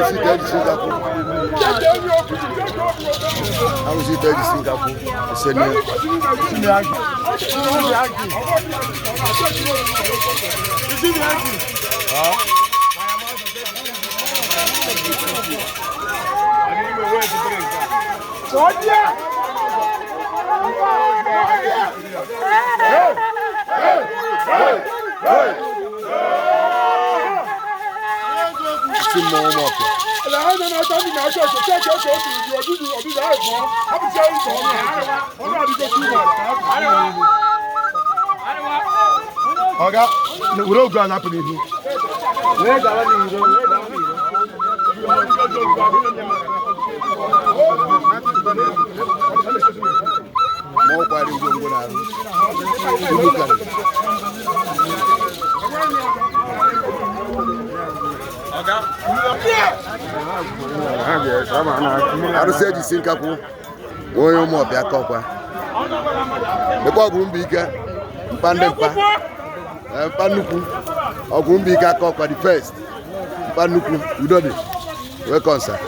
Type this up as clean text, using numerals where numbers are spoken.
Arụsị ite ejisi nkakwụ. Arụsị ite ejisi nkakwụ. Esenie. Isi mmọnwụ Ụmụọpịa. Ọga, were ogu a na-apụ n'ihu. Mmọnwụ kwara ngwongwo n'arụ. Unu karịrị. Arụsị ejisi nkakwụ onye Ụmụọpịa aka ọkwa. Lekwa ọgwụ mbụ ike mpa ndị mpa. Mpa nnukwu ọgwụ mbụ ike aka ọkwa the first mpa nnukwu udo dị. Welcome, sir.